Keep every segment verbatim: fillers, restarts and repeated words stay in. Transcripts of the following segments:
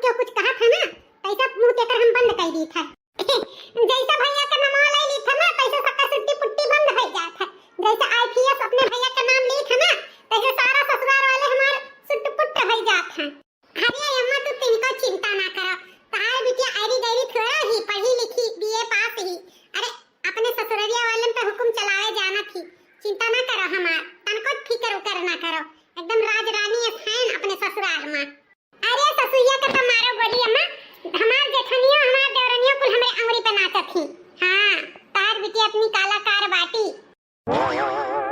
तो कुछ कहत है ना, तैसा मुंह तेकर हम बंद कर दी था। जैसे भैया के नमवा ले ली था ना, तैसे सबका सुट्टी पुट्टी बंद हो जात है। जैसे आईपीएस अपने भैया के नाम ली था ना, तैसे सारा ससुराल वाले हमार सुट्ट पुट्ट हो जात हैं। अरे अम्मा, तू तिनको चिंता ना करो, तहार बिटिया ऐरी गैरी थोड़ा ही, पढ़ी लिखी, बीए पास ही। अरे अपने ससुररिया वालन पे हुकुम चलावे जाना थी, चिंता ना करो हमार, तनको फिकर उकर ना करो, एकदम राज रानी अस हैं अपने ससुराल में। अरे ससुइया के तो मारो गोली अम्मा, हमार जेठनियो हमार देवरनियो कुल हमरे अंगुरी पे नाचत ही। हाँ, तार बिटिया अपनी काला कार बाटी।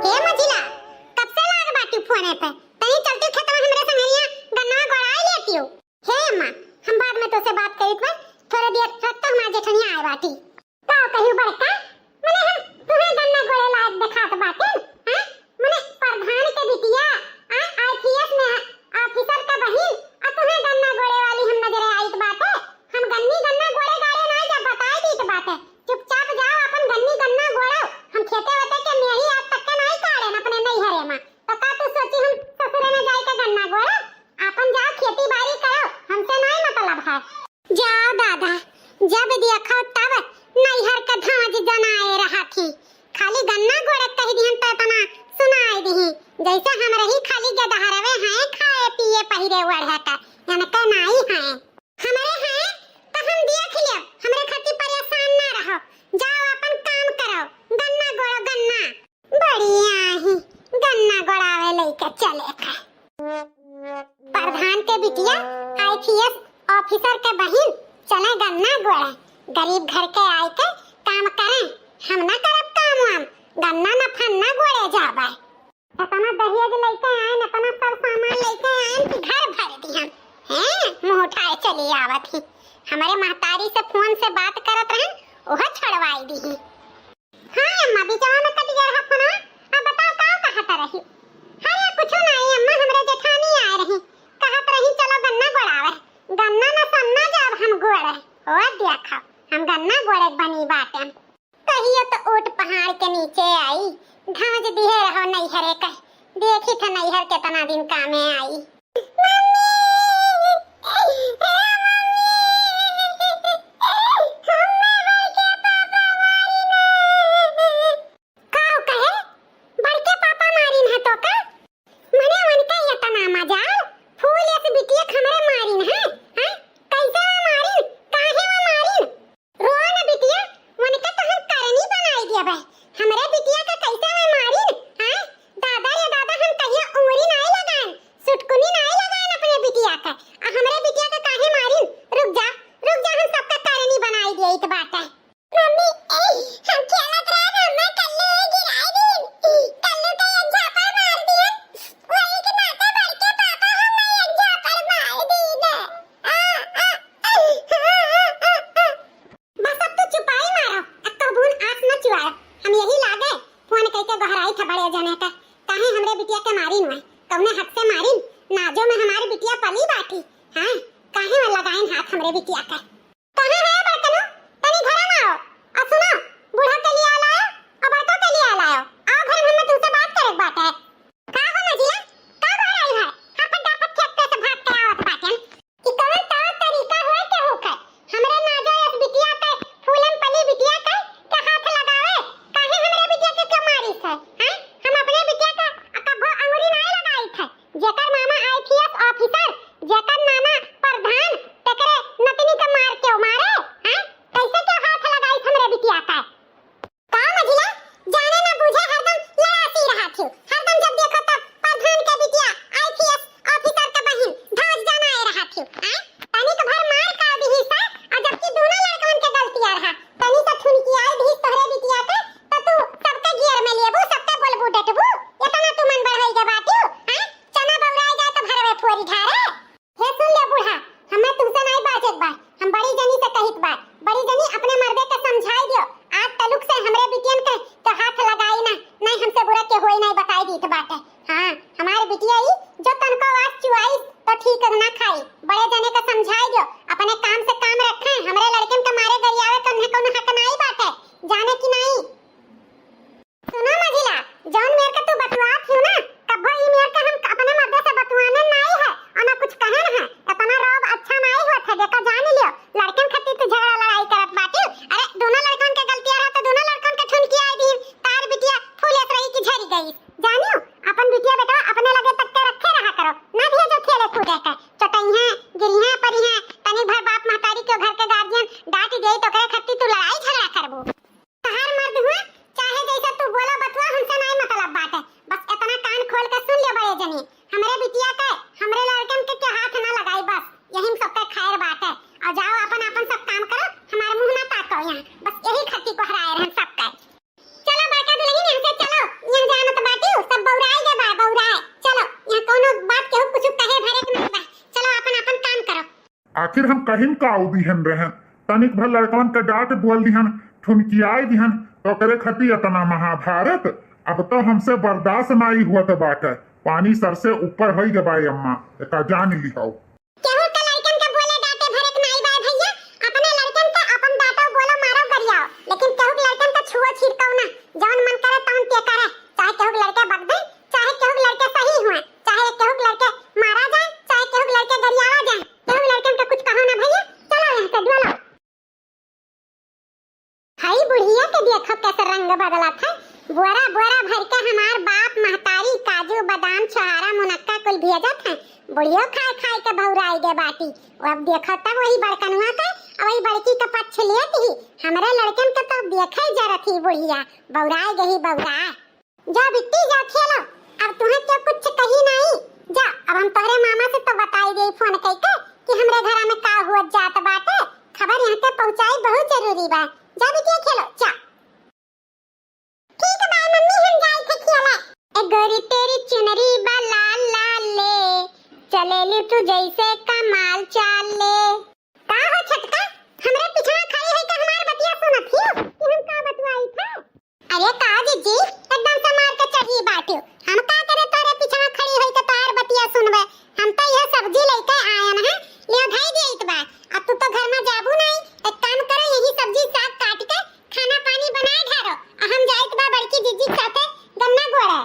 हे मझिला, कब से लाग बाटी फोने पे? तनी चलती खेतवा हमरे संगरिया गन्ना गोड़ाई लेतियो। हे अम्मा, हम बाद में तोसे बात करी पर थोड़े देर रख तो हमार जेठनिया आए बाटी। का कहियो बड़का, मने हम तुहे गन्ना गोड़े लायक देखात बाटे, हैं? मने प्रधान के बिटिया, आ, आईपीएस में ऑफिसर का बहिन, आ तुहे गन्ना गोड़े वाली हम नजरे आइत बाटे। हम गन्नी गन्ना गोड़े गाड़े नाई, जब बताई दीत बाटे। चुपचाप जाओ, अपन गन्नी गन्ना गोड़ो। हम खेते वेते के मेही आज तक के नाई काड़ेन अपने नैहरे में। तो का तू सोची हम ससुरे में जाई के गन्ना गोड़े? आपन जाओ खेती बाड़ी करो, हमसे नाई मतलब है। जाओ दादा, जब देखो तब नैहर के धाज जनाए रहत ही। खाली गन्ना गोड़े कह दिहन त इतना सुनाए दिही, जैसे हम रही खाली गदहरवे हैं, खाए पिए पहिरे ओढ़े के, इनके नाई हैं। हमरे हैं त हम देख लेब, हमरे खातिर परेशान ना रहो, जाओ अपन काम करो, गन्ना गोड़ो गन्ना। बढ़िया ही गन्ना गोड़ावे लइके चले के। प्रधान के बिटिया, आईपीएस ऑफिसर के बहिन, चले गन्ना गोड़े। गरीब घर के आए के काम करें, हम ना करब काम वाम, गन्ना न फन्ना गोड़े जाबे। इतना दहेज लइके आएन, इतना सब सामान लइके आएन कि घर भर दिहन। हैं, मुंह उठाए चली आवत ही। हमरे महतारी से फोन से बात करत रहन, ओह छोड़वाई दिही। हाँ अम्मा, बिचवा में कट गया रहा फोनवा। अब बताओ का कहत रही? अरे कुछो नाई अम्मा, हमरे जेठानी आए रही, कहत रही चलो गन्ना गोड़ावे। गन्ना न सन्ना जाब हम गोड़े। ओ देखो, हम गन्ना गोड़े बनी बाटे। कहियो तो ऊँट पहाड़ के नीचे आई, धाज दिहे रहो नैहरे कह। देखी था नैहर केतना दिन कामे आई। मम्मी, ए मम्मी, हम्मे बड़के पापा मारिन। का हो कहे? बड़के पापा मारिन है तो का? मने उनका इतना मजाल, फूल यस बिटिया के हमरे मारिन है, हैं? कैसे वो मारिन? काहे वो मारिन? रोआ न बिटिया, उनका तो हम करनी बनाई दिया बे। हमरे बिटिया का कैसे वो मारिन, हैं? दादा रे दादा, हम कहिया उंगली नाई लगाएन, सुटकुनी नाई लगाएन अपने बिटिया का। आ हमरे बिटिया का काहे मारिन? रुक जा, रुक जा, हम सबका करनी बनाई दिया इत बाटे। मम्मी, ए, हम खेलत रहे, मम्मा कल्लू गिराई दीन। कल्लू के एक झापड़ मार दिए। वही के नाते बड़के पापा हमें एक झापड़ मार दीन। आ, आ, आ, आ, आ, आ। बस अब तू चुपाई मारो, अब तो बून आंस न चुआओ। हम यही लागे फोन करके गोहराई था बड़े जने का, काहे हमरे बिटिया के मारिन हुए, कौने हक से मारिन? नाजो में हमारी बिटिया पली बाटी, हाँ, काहे में लगाइन हाथ हमरे बिटिया का? कहाँ है बड़कनू? तनी घरे में आओ। आ सुनो, बूढ़ा के लिए लायो, आ बड़का के लिए लायो। आओ घर में, हमें तुमसे बात करे के बात है। का हो मझिया? का घर आई है? हाफत डाफत खेत पे से भाग के आवत बाटेन। ई कवन तौर तरीका हुए के होखे? हमरे नाजो यस बिटिया के, फूलन पली बिटिया के, के हाथ लगावे? काहे हमरे बिटिया के क्यों मारिस है? हैं? हम अपने बिटिया के कभो अंगुरी नाय लगाई थे। जेकर मामा आईपीएस ऑफिसर, जेकर नाना प्रधान, तेकरे नतनी के मार के मारे, हैं? कैसे के हाथ लगाई हमरे बिटिया का? का मझिला, जाने ना बूझे हरदम लड़ासी रहा थी, हरदम जब देखो तब प्रधान के बिटिया, आईपीएस ऑफिसर के बहिन, धाज जनाए रहा थी, हैं? तनिक भर मार का दिही सा, आ जबकि दोनों लड़कन के गलतिया रहा, तनी सा ठुनकियाई दिहिस तोहरे बिटिया के, त तू सबके गियर में लेबू, सबके बोलबू डटबू, इतना तू मन बढ़ाई के बाटियो, हैं? चना बौराए जाए तो भरवे फोरी ढारे। हे सुन ले बूढ़ा, हमें तुमसे नहीं बाचेक बा, हम बड़ी जनी से कहित बा, बड़ी जनी अपने मर्दे के समझाई दियो, आज तलुक से हमरे बिटियन के, के हाथ लगाई ना, नहीं हमसे बुरा के होई नहीं बताई दीत बाटे। हाँ, हमारे बिटिया ई जो तनको आस चुआइस तो ठीक ना खाई, बड़े जने के समझाई दियो, अपने काम से काम रखे, हमरे लड़कन के मारे गरियावे के उन्हें कौनो हक नहीं बाटे, जाने कि नहीं? सुनो मझिला, जौन मेर के तू बतुआत हियो ना, कब्बो ई मेर के हम अपने मर्दे से बतुआने नाई है, और ना कुछ कहे न है। इतना रोब अच्छा नाई होत है, जानियो, अपन बिटिया बेटवा अपने लगे तक के रखे रहा करो, ना भेजो खेले कूदे के। चटइहें, गिरिहें, परिहें, तनी भर बाप महतारी के घर के गार्जियन डांट देई तो ओकरे खातिर तू लड़ाई झगड़ा करबू। तहार मर्द हुआ, चाहे जैसा तू बोला बतुआ, हमसे नाई मतलब बाटे। बस इतना कान खोल के सुन लियो बड़े जनी, हमरे बिटिया के, हमरे लड़कन के, के हाथ ना लगाई, बस यही में सबके खैर बाटे। और जाओ अपन, अपन सब काम करो, हमारे मुंह ना ताको यहाँ, बस यही खातिर कोहराए रहन सबके। चलो बड़का दुल्हन, यहाँ से चलो, यहाँ जानत बाटी, सब बौराए गए बा, बौराए। चलो, यहाँ कोनो बात केहू कुछ कहे भरे के नहीं बा। चलो, अपन, अपन काम करो। आखिर हम कहिन का दिहन रहन, तनिक भर लड़कवन के डांट बोल दिहन, ठुनकियाए दिहन, तो ओकरे खातिर इतना महाभारत। अब तो हमसे बर्दाश्त नाई हुआ तो बाटे, पानी सर से ऊपर होई गए बा अम्मा, एका जान लिहो। केहू के लड़कन के बोले डांटे भरे के नाई बा भैया, अपने लड़कन के अपन डांटो, बोलो, मारो, गरियाओ, लेकिन केहू के लड़कन के छुओ छिड़काओ ना, जौन मन करे तौन के करे, चाहे केहू के लड़के बक दे, चाहे केहू के लड़के सही हुए, चाहे केहू के लड़के मारा जाए, चाहे केहू के लड़के गरियावा जाए, केहू के लड़कन के कुछ कहो ना भैया, चलो यहाँ से डोलो। हई बुढ़िया के देखो कैसे रंग बदलत है। बोरा बोरा भर के हमार बाप महतारी काजू बादाम छोहारा मुनक्का कुल भेजत है। बुढ़ियो खाए खाए के बौराई गए बाटी। वो अब देखो तब वही बड़कनुआ के, वही बड़की के पक्ष लेत ही। हमरे लड़कन के तो देखे जरत ही बुढ़िया। बौराई गई बौरा। जा बिट्टी, जा खेलो, अब तुम्हें क्यों कुछ कही नहीं। जा, अब हम तोहरे मामा से तो बताई देई फोन कइके कि हमरे घरा में का हुआ जात बाटे। खबर यहाँ के पहुँचाई बहुत जरूरी बा। जा बिटिया खेलो, जा। ठीक बा मम्मी, हम जाई थे खेले। ए गोरी तेरी चुनरी बा लाल लाल ले, चलेली तू जैसे कमाल चाल ले। का हो छोटका, हमरे पिछवा खड़ी है का हमार बतिया सुनत हियो कि हम का बतुआई थे? अरे का जिज्जी, एकदम से मार के चढ़ी बाटियो। हम का करे तोरे पिछवा खड़ी होई के तोहार बतिया सुनबे? हम तो यह सब्जी लेके आयन है, ले धई देइत बा। अब तू तो घर में जाबू नहीं, एक काम करो, यही सब्जी साग काट के खाना पानी बनाए धरो, आ हम जाइत बा बड़की जिज्जी के साथे गन्ना गोड़े।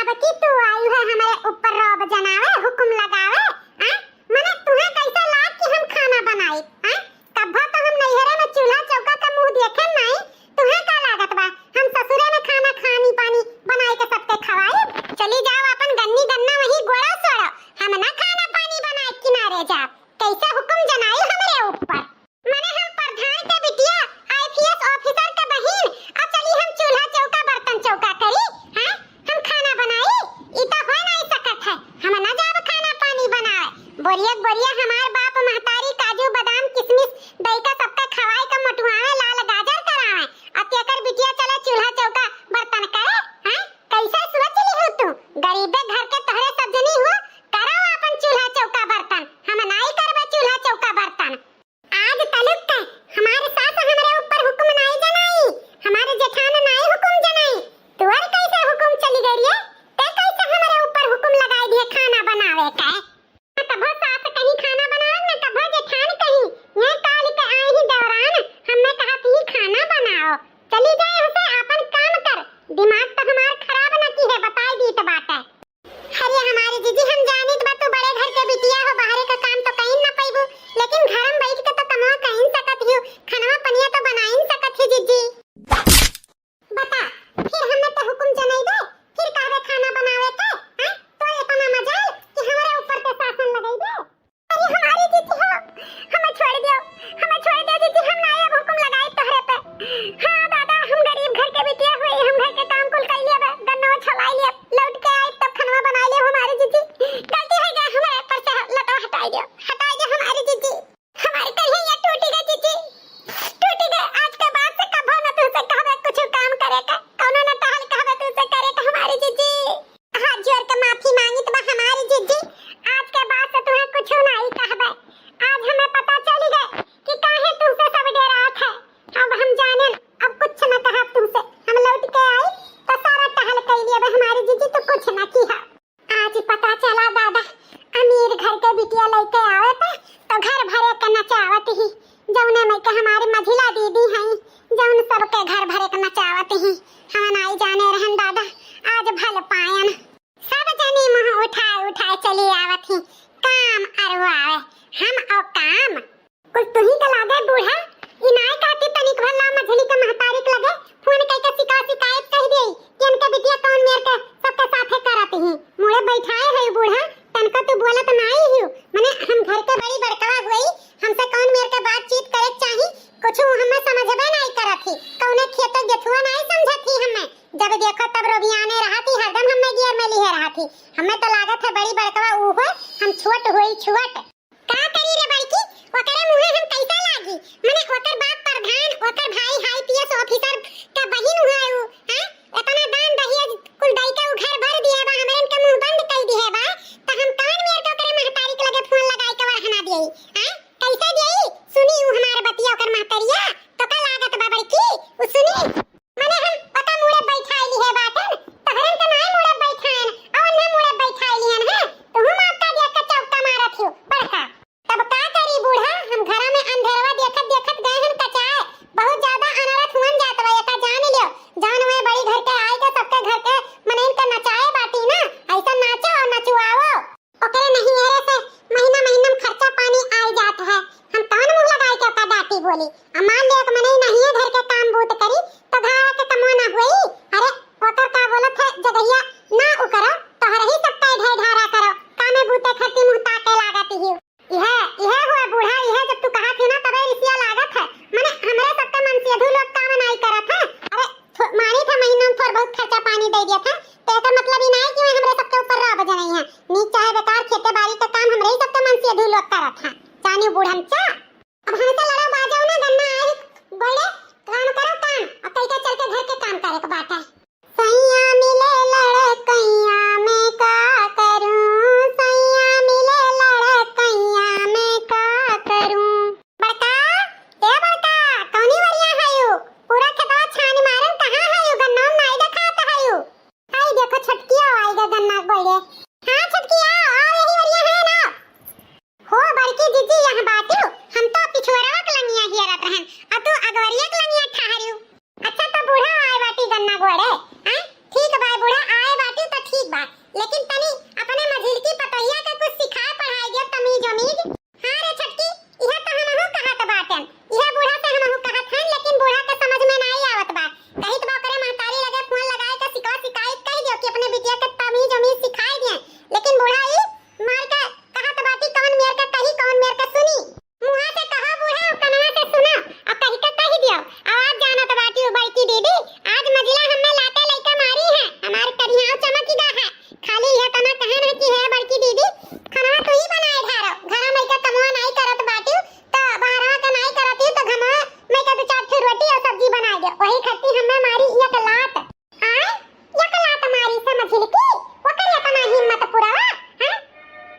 अब की तू आई है हमरे ऊपर रौब जनावे, हुकुम लगावे, आ? मने तुहे कैसा लाग कि हम खाना बनाई, आ? कब्बो तो हम नैहरे में चूल्हा चौका का मुंह देखे नहीं, तुहे का लागत बा हम ससुरे में खाना खानी पानी बनाई के सबके खवाई? चली जाओ अपन गन्नी गन्ना वही गोड़ा सोड़ो, हम ना खाना पानी बनाए किनारे जाब। कैसे हुकुम जनाई हमरे ऊपर? मने हम प्रधान के बिटिया आईपीएस ऑफिसर के बहिन, आ चली हम चूल्हा चौका बर्तन चौका करी, हैं? हम खाना बनाई? ई तो हो नहीं सकत है। हम ना जाब खाना पानी बनावे। बोरिया के बोरिया हमार बाप महतारी काजू बादाम किशमिश दई का सबका खवाई का मोटुआवे लाल गाजर करावे। आ तेकर बिटिया चला चूल्हा चौका बर्तन करे, हैं? कैसे सोच ली हो तू? गरीबे घर के तोहरे सब जनी हो, करो अपन चूल्हा चौका बर्तन। हम नाई करबे चूल्हा चौका बर्तन। आज तलुक के हमार सास हमरे ऊपर हुकुम नाई जनाई, हमार जेठान नाई हुकुम जनाई। तुअर कैसे हुकुम चली गई रे? ते कैसे हमरे ऊपर हुकुम लगाई दिए खाना बनावे के? कभो सास कहीं खाना बनावे, न कभो जेठान कहीं। ये काल के आई ही दौरान हमें कहा थी खाना बनाओ। चली जाए हसे आपन काम कर। दिमाग तो हमार खराब न की है, बताई दीत बाटे। अरे हमारी जीजी, हम जानित बा तू बड़े घर के बिटिया हो, बाहरे का काम तो कहीं न पैबू, लेकिन घर में बैठ के तो कमवा कहीं सकत हियो, खनवा पनिया तो बनाइन सकत ही जीजी। बता, फिर हमें तो हुकुम जनैबे, फिर कहबे खाना बनावे के, हैं? तो इतना मजाल कि हमारे ऊपर के शासन लगैबे। अरे हमारी जीजी हो, हमें छोड़ दियो, हमें छोड़ दियो जीजी, हम ना अब हुकुम लगाई तोहरे पे। हाँ दादा, हम गरीब घर के बिटिया हुई, हम घर के काम कुल कर लिया, गन्नो छलाई लिया, लौट के आई तब खनवा बनाई लिया हमारी जीजी। गलती हो गया हमारे ऊपर से, लतो हटाई दियो, हटाई दियो हमारी जीजी। हमारी करिया टूटी गई जीजी, टूटी गई। आज के बाद से कभो न तुझसे कहबे कुछ काम करे का, कौनो न टहल कहबे तुझसे करे का हमारी जीजी। हाथ जोड़ के माफी मांगित बा हमारी जीजी, आज के बाद से तुम्हें कुछ नहीं कहबे। आज हमें पता चल गए कि काहे तुमसे सब डेरात है। अब हम जाने, अब कुछ न कहब तुमसे। हम लौट के आई तो सारा टहल कैली, अब हमारी जीजी तो कुछ न किहा। आज पता चला दादा, अमीर घर के बिटिया लइके आवे पे तो घर भरे के नचावत ही। जौने में के हमारी मझिला दीदी हैं, जौन सबके घर भरे के नचावत ही। हम नाई जाने रहन दादा, आज भल पायन। सब जनी मुंह उठाए उठाए चली आवत ही। काम अरु आवे, हम औ काम। कुल तुही के लागे बूढ़ा, ई नाय कहती तनिक भर ला मझली के महतारी के लगे फोन कइके शिकायत शिकायत कह देई कि इनके बिटिया कौन मेर के सबके बैठाए है बूढ़ा, तनको तू बोलत नाई हियो। मने हम घर के बड़ी बड़कवा हुई, हमसे कौन मेर के बातचीत करे के चाही, कुछ हमें समझबे नाई करत ही। कौने खेतो गेथुआ नाई समझत ही हमें। जब देखो तब रोबियाने रहत ही, हरदम हमें गियर में लिहे रहत ही। हमें तो लागत है बड़ी बड़कवा ऊ होय, हम छोट होई छोट। का करी रे बड़की, ओकरे मुँहे हम कैसे लागी? मने ओकर बाप प्रधान, ओकर भाई IPS officer का बहिन हुआ है ऊ, हैं? इतना दान दहेज कुल दई के ऊ घर भर दिए बा, हमरन के मुँह बंद कई दिए बा, त हम कवन मेर के ओकरे महतारी के लगे फोन लगाई के वरहना दिए, हैं? कैसे दिए? सुनी ऊ हमार बतिया ओकर महतरिया, तो का लागत बा बड़की, ऊ सुनी? मने हम ओका मुड़े बैठाई लिहे बाटन, तोहरन के नाई मुड़े बैठाएन, अउन्हे मुड़े बैठाई लिहन है। तुहू माता दिया के चौका मारत हियो, बड़का। तब का करी बूढ़ा, हम घरा में अंधेरवा देखत देखत गए हन कचाए। बहुत ज्यादा अनरथ हुअन जात बा, एका जान लियो। जौन वे बड़ी घर के आए के सबके घर के मनइन के नचाए बाटी ना, ऐसा नाचो और नचुआओ। ओकरे नैहरे से महीना महीना में खर्चा पानी आइ जात है, हम कौन मुँह लगाई के ओका डांटी बोली? अब मान लियो कि मनई नाहिए घर के काम बूत करी, तो घरा के कमो ना हुई। अरे, ओकर का बोलत है, जगहिया ना उकरो, तोहरे ही सब कई ढाई ढारा करो, कामे बूते खर्ची मुँह ताके लागत ही। इहे, इहे हुए बूढ़ा, इहे जब तू कहत ही ना, तबे रिसिया लागत है। मने हमरे सबके मनसेधू लोग काम नाई करत है। अरे, थो-, मानी था महीना में थोड़ बहुत खर्चा पानी दे दिया था, तो एकर मतलब ई नाई कि मैं हमरे सबके ऊपर राब जनई है। नीक चाहे बेकार, खेते बाड़ी के काम हमरे ही सबके मनसेधू लोग करत है। जानियो बूढ़न चा। अब हमसे लड़ो बाजो ना, गन्ना आए गोड़े, काम करो काम, और कल के चल के घर के काम करे के बात है। सैया मिले लड़कैया, मैं का करूं? सैया मिले लड़कैया, मैं का करूं? बड़का, ए बड़का, कौनी वरिया हयू? पूरा खेतवा छानी मारन, कहाँ हयू? गन्ना नाई देखात हयू। आई देखो छोटकिया आई गे गन्ना गोड़े। हाँ छोटकिया, आओ यही वरिया है ना। हो बड़की दीदी, यहाँ बाटियो, हम तो पिछुअरवा के लंगिया हियरत रहन, आ तू अगवरिया के लंगिया ठहरियो। अच्छा तो बूढ़ा आए बाटी गन्ना गोड़े, हैं? ठीक बा बूढ़ा, आए बाटी तो ठीक बा, लेकिन तनी अपने मझिलकी पतोहिया के कुछ सिखाए पढ़ाए दियो तमीज उमीज। हाँ रे छोटकी, इहे तो हमहू कहत बाटेन, इहे बूढ़ा से हमहू कहत हन, लेकिन बूढ़ा के समझ में नाई आवत बा। कहित बा ओकरे महतारी लगे फोन लगाए के सिकवा सिकाई कह दियो कि अपने बिटिया के तमीज उमीज सिखाई दिए, लेकिन बूढ़ा ई मार के कहत बाटी, कौन मेर के कही, कौन मेर के सुनी। मुँहा से कहो बूढ़ा, कनवा से सुनो, अब कही के कह दियो। आवाज जानत बाटी उ बड़की दीदी, आज मजिला हमें लाटे लइका मारी है, हमार करिहाव चमक गा है। खाली यह तना कहन है कि हे बड़की दीदी, खाना तू ही बनाए ढारो, घर में के कमवा नाई करत बाटी, तो बाहरवा के नाई करत ही, तो घमवा में के दो चार ठो रोटी और सब्जी बनाए दे। वही खातिर हमें मारी एक लात। आय, एक लात मारी समझिल की, ओकर इतना हिम्मत पुरवा, हैं?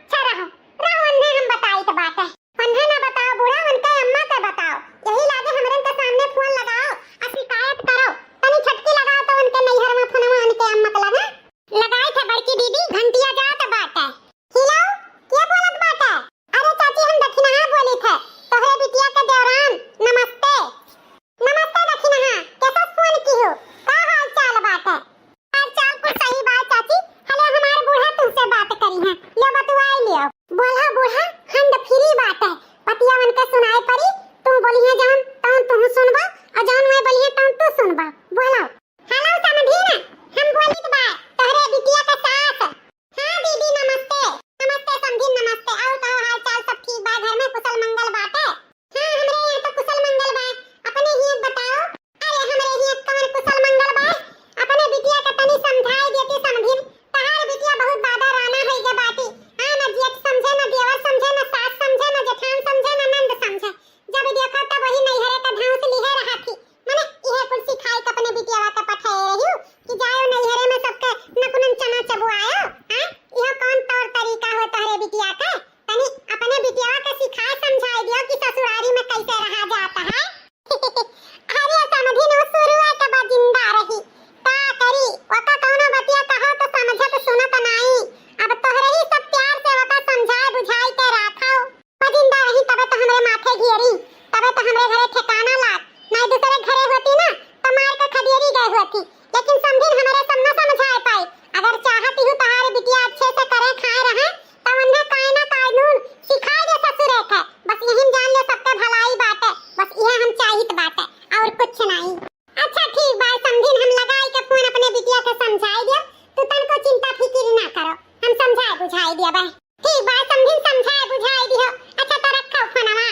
अच्छा रहो, रहो, उन्हें हम बताई तो बात है। उन्हें ना बताओ बूढ़ा, उनके अम्मा के बताओ। यही लागे हमरन के सामने फोन लगाओ, आ शिकायत करो। तनी छटकी लगाओ तो उनके नैहर में फोनवा उनके अम्मा के लगे। लगाई थे बड़की दीदी, घंटिया जात बाटे। हेलो, के बोलत बाटे? अरे चाची, हम दखिनहा बोली थे, तोहरे बिटिया के देवरान। नमस्ते। नमस्ते दखिनहा, कैसे फोन की हो? का हाल चाल बाटे? हाल चाल कुल सही बा चाची। हेलो, हमार बूढ़ा तुमसे बात करी है, लो बतुआई लियो। बोला बूढ़ा, hand free बाटे, बतिया उनके सुनाए परी, तू बोलिहे जौन तौन तू सुनबा, और जौन मैं बोलिहे तौन तू सुनबा। बोला। हेलो समधिन, हम बोलित बा, तोहरे बिटिया के सास। हाँ दीदी नमस्ते। नमस्ते समधिन नमस्ते। और कहो हाल चाल सब ठीक बा? घर में कुशल मंगल बाटे? हाँ हमरे यहाँ तो कुशल मंगल बा। अपने हियाँ बताओ। अरे हमरे हियाँ कवन कुशल मंगल बा? अपने बिटिया के तनी समझाई देती समधिन। तहार बिटिया बहुत बादा राना होई गे बाटी। हाँ न जेठ समझे, न देवर समझे, न सास समझे, न जेठान समझे, न नंद समझे। जब देखो तब वही नैहरे का धांस लिहे रहा थी। मने इहे कुल सिखाई के अपने बिटियावा के पठाए रहियो कि जायो नैहरे में सबके नकुनन चना चबुआयो, हैं? इहो कौन तौर तरीका हो तोहरे बिटिया के? तनी अपने बिटियावा के सिखाए समझाए दियो कि ससुरारी में कैसे रहा जाता है। अरे समधिन वो शुरुए के बा जिंदा रही, का करी? ओका कौनो बतिया कहो तो समझत सुनत नाई। अब तोहरे ही सब प्यार से ओका समझाए बुझाए के राखो। जिंदा रही तबे तो हमरे माथे घेरी, तबे तो हमरे घरे ठिकाना लाग। नाई दूसरे घरे होती ना, तो मार के खदेरी गए होती। लेकिन समधिन हमरे सब न समझाए पाई। अगर चाहती हूँ तहारी बिटिया अच्छे से करे खाए रहे, तो उन्हें कायना कानून सिखाए दे ससुरे के। बस यही जान ले सबके भलाई बाटे, बस यह हम चाहित बाटे, और कुछ नहीं। अच्छा ठीक बा समधिन, हम लगाई के फोन अपने बिटिया के समझाई दे, तू तनको चिंता फिकिर ना करो। समझाए बुझाए दिया बा। ठीक बा, समझिन समझाए बुझाए दियो। अच्छा तो रखो फोनवा।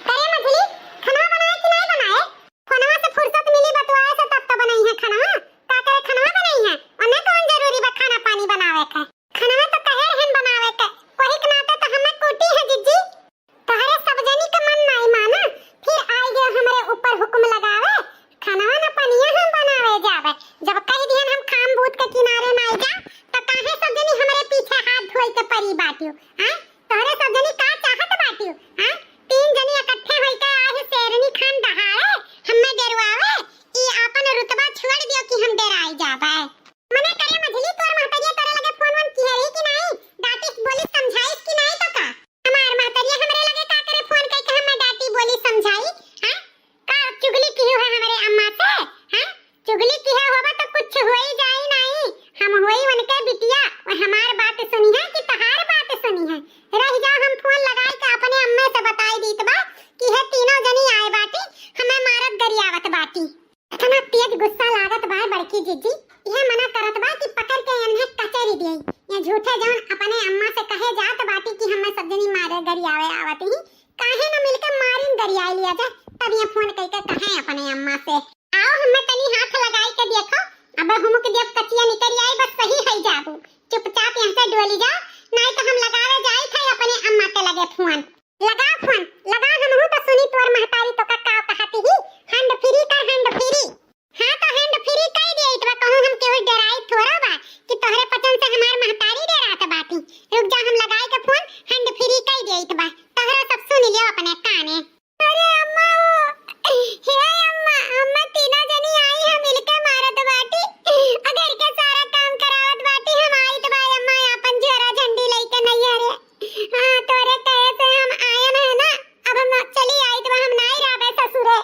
करे मझली, खानवा बनाए कि नाहीं बनाए? फोनवा से फुर्सत मिली बतुआए से तब तो बनइहैं खानवा। का करे खानवा बनइहैं? ओने कौन जरूरी बा खाना पानी बनावे के? खानवा तो कहे रहन बनावे के। वही के नाते तो हमें कूटी है जिज्जी। तोहरे सब जनी के मन नाई माना, फिर आइ गयो हमरे ऊपर हुक्म लगावे, खानवा न पनिया हम बनावे जावे। जब कहि दिहन हम खाम बूत के किनारे नाई जा, त काहे सब जनी हमरे पीछे हाथ धोई के परी बाटियो, हैं? तोहरे सब जनी का चाहत बाटियो, हैं? तीन जनी इकट्ठे होई के आहे शेरनी खान दहाड़े, हम्मे डेरवावे, ई आपन रुतबा छोड़ दियो कि हम डेराई जावे। मने करे मझली, तोर महतरिया तोरे लगे फोन वोन किहे रही कि नाई? डांटिस बोलिस समझाइस कि नाई तो का? हमार महतरिया हमरे लगे का करे फोन कइके हमें डांटी बोली समझाई? हैं? का चुगली किहे है हमरे अम्मा से? हैं? चुगली किहे होबा तो कुछ होई जाई नाई। हम होई उनके बिटिया, वो हमार बात सुनिहैं कि तहार बात सुनिहैं? रहि जाओ, हम फोन लगाई के अपने अम्मा से बताई दीत बा कि हे तीनों जनी आए बाटी, हमें मारत गरियावत बाटी। इतना तेज गुस्सा लागत बा बड़की जिज्जी, इहे मना करत बा कि पकड़ के एन्हे कचरी दिए। ये झूठे जौन अपने अम्मा से कहे जात बाटी कि हमें सब जनी मारे गरियावे आवत ही, काहे न मिलके मारिन गरियाई लिया जाए, तब ये फोन कइके कहे अपने अम्मा से, आओ हमें तनी हाथ लगाई के देखो, अब हुमुक दियब कचिया निकरि आई, बस सही है जाबू, चुपचाप यहाँ से डोली जाओ, नाई तो हम लगावे जाई थे अपने अम्मा के लगे फोन। लगाओ फोन, लगाओ, हमहू तो सुनी तोर महतारी तो का, का कहती ही, hand free कर, hand free। हाँ तो hand free कई देइत बा, कहूँ हम केहू डेराई थोड़ा बा कि तोहरे पचन से हमार महतारी डेरात बाटी। रुक जा, हम लगाई के फोन, hand free कई देइत बा, तोहरा सब सुन लियो अपने काने। अरे अम्मा, ओ, हे अम्मा, अम्मा तीनों जनी आई है मिलके मारत बाटी, घर के सारा काम करावत बाटी, हम आइत बा अम्मा आपन झोरा झंडी लइके नैहरे। हाँ, तोरे कहे से हम आयन है ना, अब हम चली आइत बा, हम नाई रहबे ससुरे।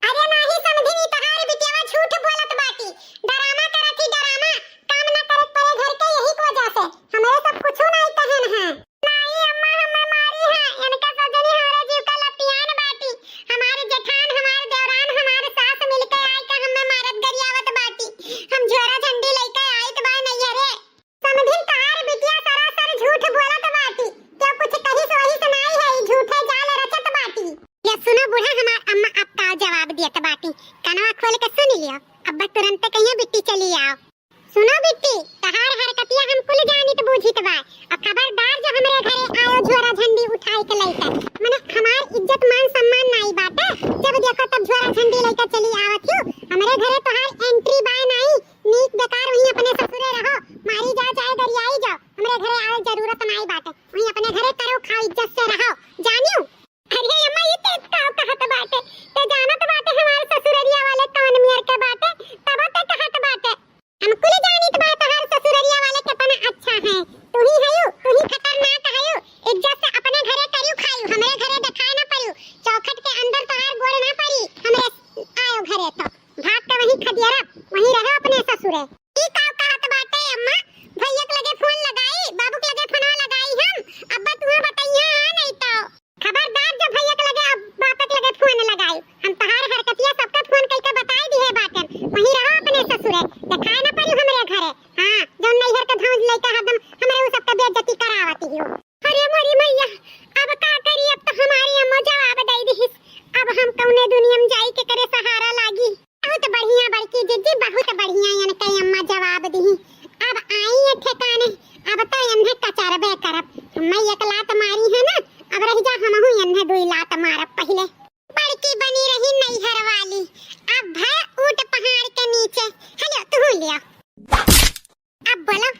अरे नाही समधिन, ई तहार बिटियावा झूठ बोलत बाटी, डरामा करत ही डरामा, काम ना करे पड़े घर के यही की वजह से, हमरे सब कुछु नाई कहन है। नाई अम्मा, हमें मारी है, इनका सब जनी हमरे जीव का लपियान बाटी, हमार जेठान, हमार देवरान, हमार सास मिलके आए के हमें मारत गरियावत बाटी, हम झोरा झंडी लइके आइत बा नैहरे। समधिन तहार बिटिया सरासर झूठ बोलत बाटी। केहू कुछ कहिस वहिस नाई है, ई झूठे जाल रचत बाटी। या सुनो बूढ़ा, हमार अम्मा अब का जवाब दियत बाटी, कनवा खोल के सुन लियो। अब तुरंते कहियो बिट्टी चली आओ। सुनो बिट्टी, तहार हरकतिया हम कुल जानित बूझित बा। और खबरदार जो हमरे घरे आयो झोरा झंडी उठाई के लइके, मने हमार इज्जत मान सम्मान नाई बाटे। जब देखो तब झोरा झंडी लइके चली आवत हो। हमरे घरे तोहार entry बा नाई। नीक बेकार वहीं अपने ससुरे रहो, मारी जाओ चाहे गरियाई जाओ, हमरे घरे आवे जरूरत नाई बाटे, वहीं अपने घरे करो खाओ, इज्जत से रहो, जानियो। अरे अम्मा, ये ते का कहत बाटे? ते जानत बाटे हमारे ससुररिया वाले कवन मेर के बाटे, तब ते कहत बाटे। हम कुल जानित बा तोहार ससुररिया वाले केतना अच्छा है, तू ही हयू, तू ही खतरनाक हयू, इज्जत से अपने घरे करियो खाइयो, हमरे घरे देखाए ना पड़ियो, चौखट के अंदर तोहार गोड़ ना पड़ी, हमरे आयो घरे तो। भाग के वहीं खदियारब, वहीं रहो अपने ससुरे। ई का कहत बाटे अम्मा? भैया के लगे फोन लगाई, बाबू के लगे फोनवा लगाई हम। अब्बा तुहा बतैया है नहीं तो। खबरदार जो भैया के लगे, अब बाप के लगे फोन लगाई। हम तहार हरकतिया सबके फोन कइके बताई दिहे बाटन। वहीं रहो अपने ससुरे, देखाए ना पड़ी हमरे घरे। हाँ, जौन नैहर के धौंस लइके हरदम हमरे उ सबके बेइज्जती करावत ही हो। अरे मोरी मैया, अब का करी, अब तो हमारी अम्मा जवाब दे दिहिस। अब हम कौने दुनिया में जाई, के करे सहारा लागी? बहुत बढ़िया बड़की जिज्जी, बहुत बढ़िया, इनके अम्मा जवाब दिही। अब आई ये ठिकाने, अब तो इन्हें कचरबे करब। हमें एक लात मारी है ना, अब रह जा, हमहू इन्हें दुई लात मारब पहिले। बड़की बनी रही नैहर वाली, अब भय ऊंट पहाड़ के नीचे। हेलो, तू लिया। अब बोलो,